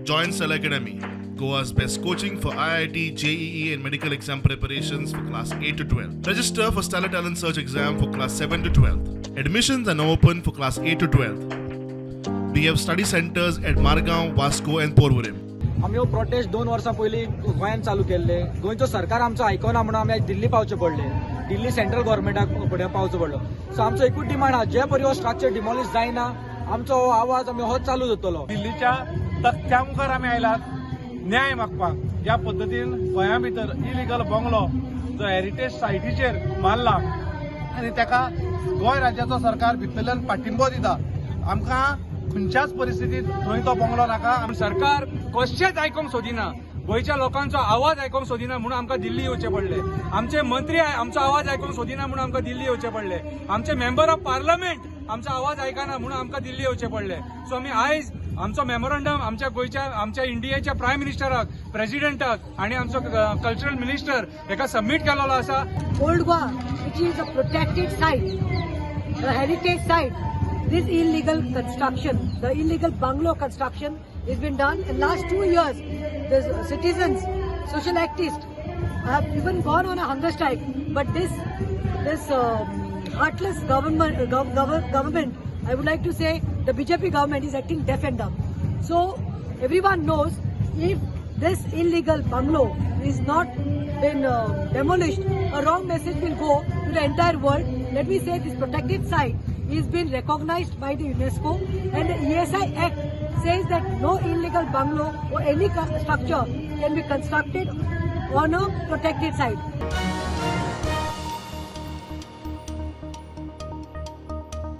Join Cell Academy, Goa's best coaching for IIT, JEE, and medical exam preparations for class 8 to 12. Register for Stellar Talent Search exam for class 7 to 12. Admissions are now open for class 8 to 12. We have study centers at Margao, Vasco, and Porvorim. आमी हो protest 2 वर्सां पयलीं गोंयांत चालू केल्ले. गोंयचो सरकार आमचो आयकना म्हणून आमी आयज दिल्ली पावचें पडलें, दिल्ली सेंट्रल गव्हर्मेंटाक फुडें पावचो पडलो. सो आमचो एकूच डिमांड आहा, जे परी हो स्ट्रक्चर डिमॉलिश जायना, आमचो हो आवाज आमी होच चालू दवरतलो. दिल्लीच्या तख्त्या मुखार आमी आयलात न्याय मागपाक. ज्या पद्दतीन गोंया भितर इलिगल बंगलो जो हेरिटेज सायटीचेर मारला आनी ताका गोंय राज्याचो सरकार भितरल्यान पाठिंबो दिता, आमकां खंयच्याच परिस्थितीत थंय तो बंगलो नाका. सरकार कशेंच आयकोंक सोदिना, गोंयच्या लोकांचो आवाज आयकोंक सोदिना म्हणून आमकां दिल्ली येवचें पडलें. आमचे मंत्री आमचो आवाज आयकोंक सोदिना म्हणून आमकां दिल्ली येवचें पडलें. आमचे मेंबर ऑफ पार्लमेंट आमचो आवाज आयकना म्हणून आमकां दिल्ली येवचें पडलें. सो आमी आयज आमचो मेमोरंडम आमच्या गोंयच्या, आमच्या इंडियेच्या प्रायम मिनिस्टराक, प्रेसिडेंटाक आनी आमचो कल्चरल मिनिस्टर हेका सबमीट केलेलो आसा. Old Goa, which is a protected site, a heritage site, this illegal construction, the illegal bungalow construction has been done. In last 2 years, the citizens, social activists have even gone on a hunger strike. But this heartless government, government, I would like to say the BJP government is acting deaf and dumb. So everyone knows, if this illegal bungalow is not been demolished, a wrong message will go to the entire world. Let me say this protected site is been recognized by the UNESCO, and the ESI Act says that no illegal bungalow or any structure can be constructed on a protected site.